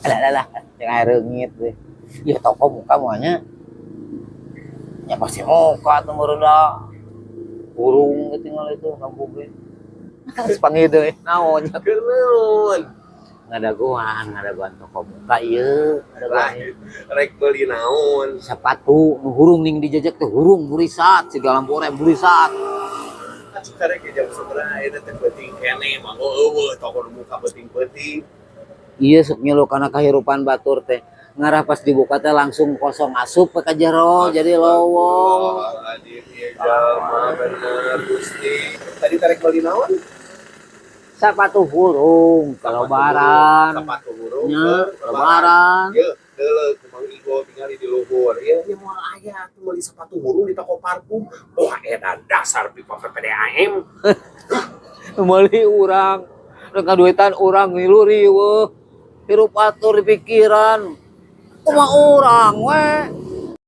Alah alah alah, jeung aya reungit deh. Ieu toko muka moalnya. Ya pasti muka tuh meureun da. Hurung tinggal itu kampung ge. Geus panggil deui. Naon nya? Keur naon? Ngadagoan, ngadagoan toko muka ieu, ngadagoan ieu. Rek meuli naon? Sepatu nu hurung ning dijejek teh hurung burisat, segala lampu rem burisat. Karek ke jam sabaraha ayeuna teh, peuting keneh mah euweuh toko nu muka peuting-peuting. Iya, sok ngilu kana kahirupan batur teh. Ngarah pas dibuka teh langsung kosong, asup ke jero jadi lowong. Astagfirullahaladzim, ieu jalma bener Gusti. Tadi tarek meuli naon? Sepatu hurung ke lebaran. Sepatu hurung Nya, ke lebaran. Ye, deuleu ku Mang Igo tingali di luhur. Ye, nya moal aya atuh meuli sepatu hurung di toko parfum. Wah, edan dasar pipa PPDAM. Meuli urang. Rek ngaduitan urang ngilu riweuh. Hirup atur di pikiran. Kumaha urang we.